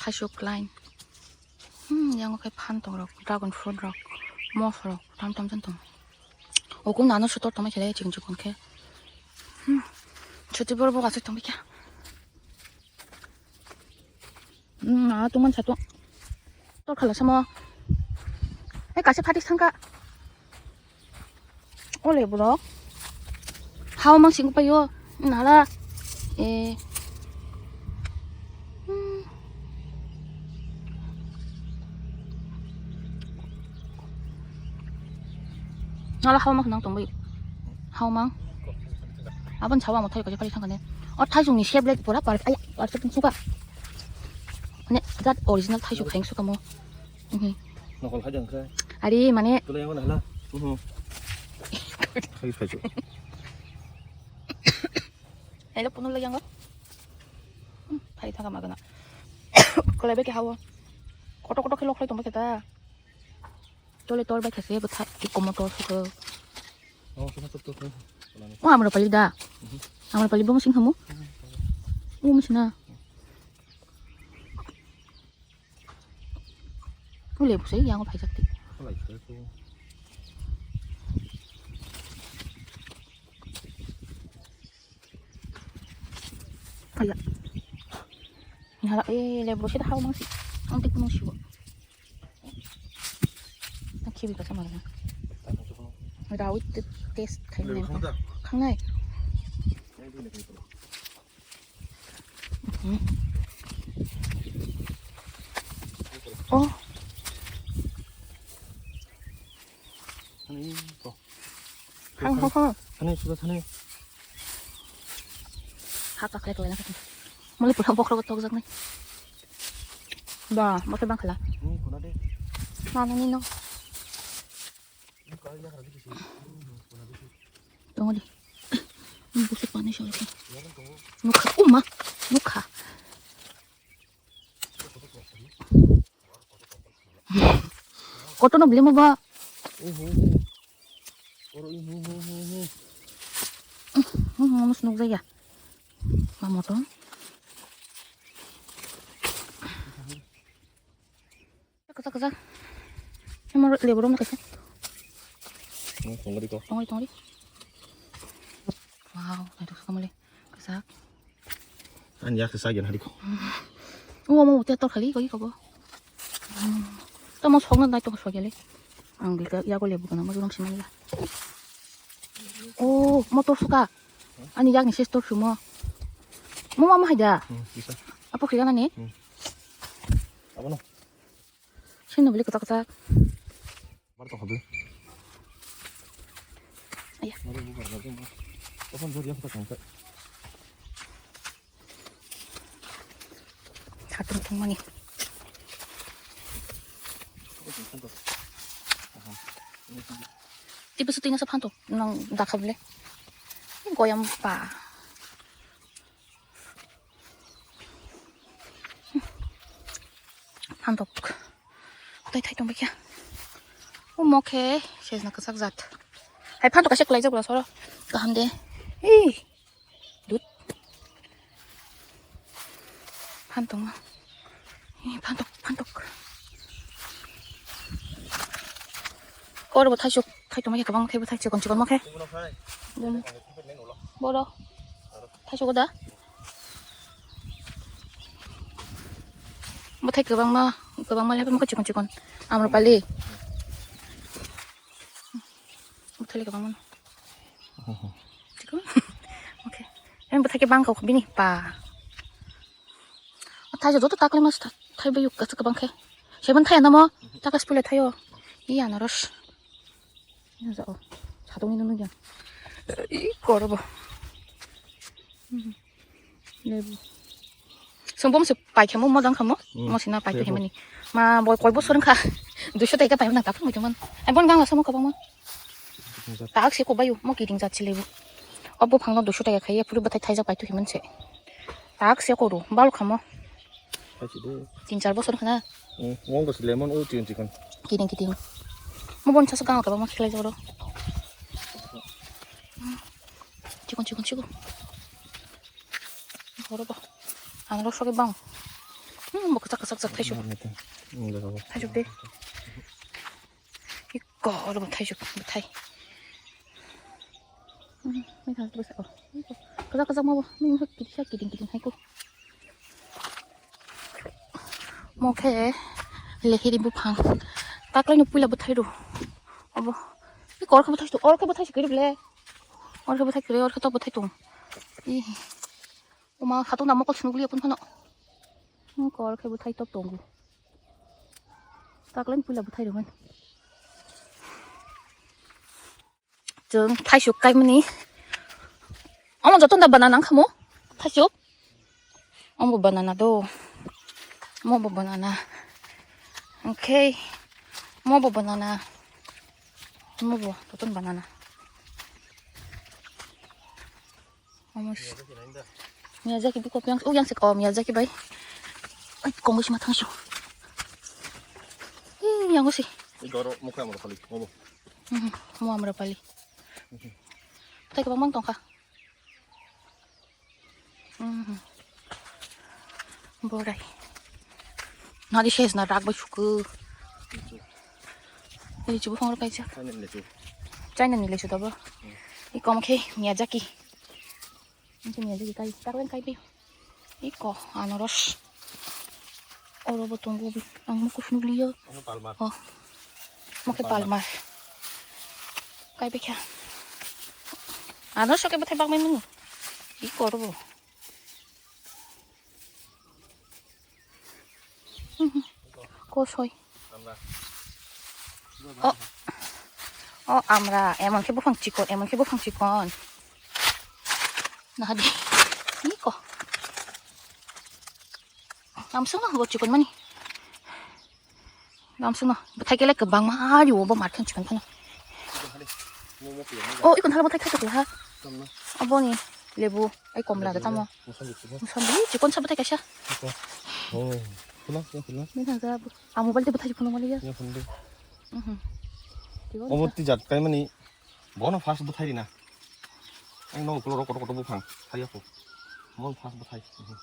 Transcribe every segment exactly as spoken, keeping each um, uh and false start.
Thaisuk line. Hmm, yang khe phan tong rok, dragon fruit rok, mos rok, tam tam jan tong. Okum nano sutor tong khe, chikon chikon khe. Hmm, chuti bor bo asuk tong khe. Hmm, ah, tuman satu. Tor khala samo. Eh, kaisa phatik thangka. Ole borok. Hao mang sing payo. Nala. Eh. Hmm. Nala hao mang nang tong bai. Hao mang. Abon chawa mo thai ko jepari thangane. O thai jung ni shape le pura par. Ay, par se suka. Ne, that original thai jung khang suka mo. Mhm. Nokol khai jang khai. Ari mane. Tulai yang mana hala? Mhm. Khai khai jung. Hello, punul lagi yang. Hmm, khai thaka magana. Kolai be ke hawo. Koto koto khe lok khai tong ba khe ta. Tole tor bai khaise bwtha iko motor sukho. Oh, sukha tor tor tor. O amra pali da. Mhm. Amra pali bo sing hamu. Mhm. O misina. O lebu se yang phaijak ti. Kolai khai ko. Aya. Nara, eh, lebu sida hao mangsi. Ang tik nung siwo. Ang khibi kasa marina. Rawi te-, taste khai nai. Lebu khang da? Khang nai. Hmm. Oh. Ani ko. Hang, hang, hang. Thani, sudah thani. Ha, kaklek lena kati. Muli pura bokrok tok jak nai. Ba, bote bang khala. Hmm, kuna de. Mana ni no. Ini kau yang lagi di sini. Hmm, kuna de. Tunggu di. Ini busuk panas ya, oke. Ya kan, tunggu. Nukha, uma, nukha. Kotono beli mo ba? Uhu, uhu. Oro uhu, uhu, uhu. Hmm, manus nuk jaya. Ma moto. Kacha, kacha. Emo lebu rom kacha. Hmm, tongri ko. Tongri, tongri. Wow, naithok sa mole. Kacha. Ani yak sa yan hari ko. O mo te tor khali ko ko bo. Tamo sokna dai to so gele. Ang bilka yago lebu kana mo rom simani la. O motor suka. Ani yak ni ses tor sumo. Mo mama haida. Hmm, bisa. Apo khigana ni. Hmm. Abono. Sino beli kotak kotak. Bar tong khabe. Aya. Bar bu bar bar. Topon jor yang kotak kotak. Satung tong mani. Tipe suting asa phantok nang dakha bele. Goyam pa. Phantok. Tai thai tong bakya. Umo khe sejna kwchak jat. Hai phantok kaisa kwlaijak bwla soro. Kaham de. Ei. Dut. Phantok ma. Ei phantok, phantok. Kor bo thaisuk, thai tong bakya kwbang khe bo thai chikon chikon ma khe. Boro. Thaisuk da. Bwthai kwbangma, kwbangma lephai mokhe chikon chikon. Amrapali. Bwthai le kwbangma. Chikon. Okay. Em bwthai khe bangkha bini pa. Thaisa joto takle mas thai bayuk kacha kwbang khe. Seven thai anamo. Takas pule thaio. I anaros. Jao. Sadungni nunu yang. I korobo. Lebu. Song bom se pai khamo, mo dang khamo. Hmm. Mo sina pai to himani. Ma boy koi bosor kha. Duiso taka pai nang tapung mo man. Ai bon gang la samo kabang mo. Tak se ko bayu, mo kiting jat se lebu. Obo phangno duiso taka khaiya, puri bathai thaijak pai to himan se. Tak se ko ru, bal khamo. Tin char bosor khana. Hmm, mo bos lemon o tin chikon. Kiting kiting. Mo bon chasa gang kabang mo khilai joro. Chikon, chikon, chikon. Oro ba. Ang ro soke bang. Hmm, bo kachak, kachak, kachak thaisuk. Thaisuk de. Iko, oro bo thaisuk, bo thai. Hmm, mai thang bo sa. Kachak, kachak ma bo. Nung hak kiri, hak kiring, kiring hai ko. Mo khe lehiri buphang. Taklaino puila bwthai rw. Obo. Iko orkhe bwthai sito, orkhe bwthai sikiri ble. Orkhe bwthai sikiri, orkhe tok bwthai tong. Ih. Oma satung da mokol sunugli apun phano. Iko orkhe bwthai tok tongo. Taklaino puila bwthai rw man. Chwng thaisuk kaimani. Omo joto da banana wngkha mo? Thaisuk? Omo banana do. Omo bo banana. Okay. Omo bo banana. Omo bo joto banana. Omo s-, Miyazaki bikop yang, oh, yang sik, oh, Miyazaki bai. Ai, kongwi sima thangsu. Ih, yang si. Ini goro mukha mo pali, omo. Hmm, mo amra pali. Tei kwbangma wng tongkha. Hmm. Borai. Nadi ses na rak bai suku. Lichu. Lichu buphang rok kaisa. China ni lichu. China ni lichu to bo. Hmm. I kom khe Miyazaki. Ini Miyazaki kai. Taklen kai bi. Iko, anaros. Oro bo tongo bi. Ang mukus nugliyo. Ano palma. Oh. Mo khe palma. Palma. Kai bi kha. Anaros ke bwthai bangmani. Iko oro bo. Kosoi. Amra. Oh. Oh, amra. Emon khe buphang chikon, emon khe buphang chikon. Nahadi. Iko. Lamsung no, go chikon mani. Lamsung no. Bwthai kele kwbangma ari obo markhen chikon phano. Oh, ikon hala bwthai khaito kla ha. Tamna. Obo ni lebu, ai komla da tamo. Musambi chikon. Musambi chikon sa bwthai kaisa. Iko. Oh, pula, ya pula. Ni thang sa, a mobile te bwthai phone mali ya. Ya phone de. Mhm. Chikon. Obo sa. Ti jat kai mani. Bono first bwthai rina. Ang no ulo rok kotor kotor buphang. Thai ako. Mon first bwthai. Mhm.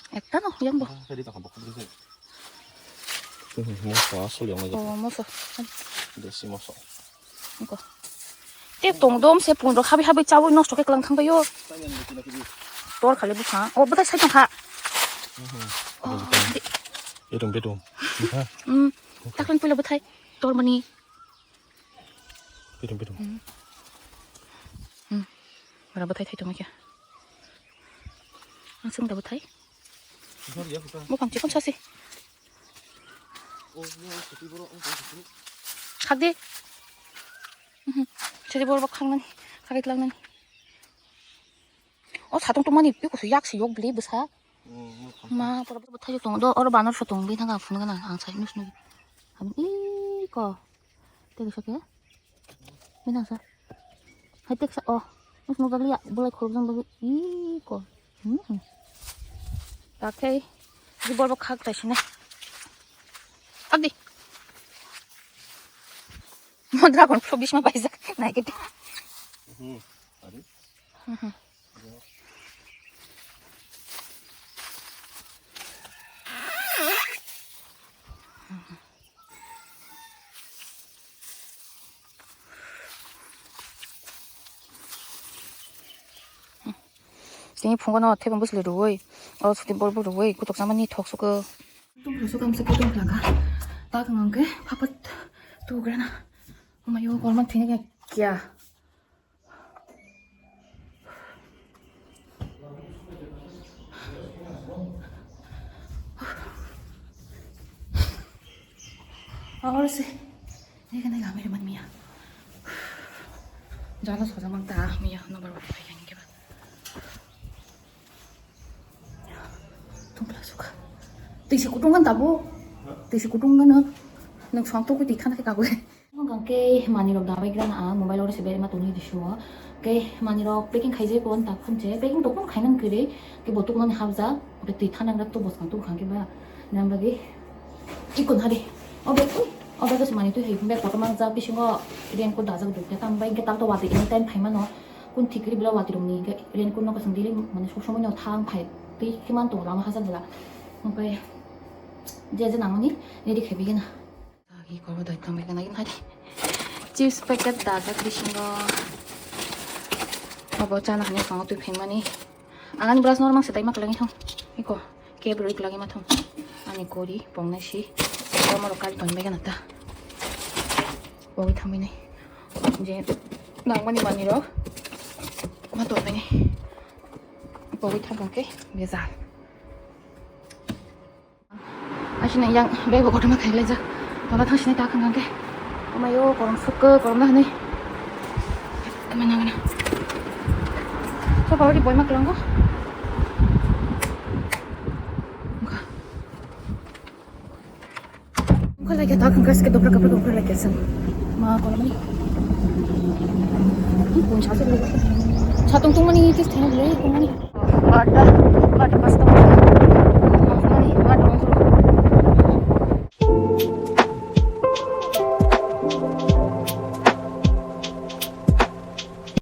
Ekta no, yang bo. Ah, tadi tak bokok bwthai. Mhm, moso asal yang aja. Oh, moso. Desi moso. Engko. Te tong dom se pun rok habi habi chawi nosto khe klang thang bayo. Tor khale buphang. Oh, bwthai sai tong kha. Mhm. Oh, bwthai. Betung, betung. Ha? Hmm. Taklan pula bwthai. Tor mani. Pitung, pitung. Hmm. Hmm. Bara bwthai thai tongma khe. Ang sung da bwthai. Sorry, ya, kita. Buphang chikon sasi. Oh, ini orang sepi, bro. Oh, sepi. Khak di. Mhm. Seri bor bak khang nani. Khak lang nani. Oh, satung tongmani, pi kusu yak si yok beli bwsa. Hmm, hmm, hmm. Ma, pura pura thai tong do, oro banor sa tong, bini thang phun gana, ang sai nus nus. Ham, ih, ko. Tega sa ke? Bini thang sa. Hai tek sa, oh. Nus nus dagli ya, bulai khorok jang dagli. Ih, ko. Hmm. Takhai, di bor bak khak tai sini. Adi. Mo dragon fruit bisma paisa. Nai kiti. Hmm, adi. Mhm. Tini phungo no thebang bwsli rwui, o suti bor bo rwui, kutok samani thok suko. Tung phla suko, amsa kutung phla ka. Tak nang ke, phapat tu grana. Mayo, kolman thini ke kya? Ahora sí. Deja de lamer man mía. Jala soja mang ta mía, no bar bar yang ke ba. Tungpla suka. Tisi kutung kan tabo. Tisi kutung kan. Nang suang tu ku di thana ke kabu. Hwnkhe manwirok dabai gra na ang mobile oro se berma tongwi di suo. Khe manwirok packing khaijak bo tak phunche, packing tong phano khainang kwrwi, khe bo tuknani hapjak, khe twi thanang rak to bwskang tong kha khe ba. Nang bagwi ikon hari. O bag, ui, o bag se manwi twi hai bag kotorma jak bisingo raincoat dajak dukhe, tamo bai hwnkhe tak to watwi anytime phaimano. Kun thikri bela wati rokni hingke raincoat no kasing daily mane sob somoi no thang phai twi khe man tongo lama hajak bela. Hingke je je nangmani ready khai bigena. Agi kormo dai tang bigena in hari. Chips packet dajak bisingo. Abo chana hwnwi tongo twi phaimani. Ang ani brush no mang se dai ma kwlangwi thung. Iko. Kebri lagi mathung. Ani kori pongnai si. Omo rok kari ton bega nata. Pogwi thamwi nai. Je nangmani manwi rok. Ma ton nai. Pogwi tham khe bejal. Asina yang bego kotorma khailai jak. Tola thangsinai ta khang khe. Amayo korong sukko korong na hwnwi. Kemana gana. Sofa ori boy maklango. Wngkha lai khe ta khangka sike dopra kapra dopra lai khe sang. Ma kono mani. Hi pun sa sa. Sa tung tung mani tis thena bole tung mani. Barta, barta pasta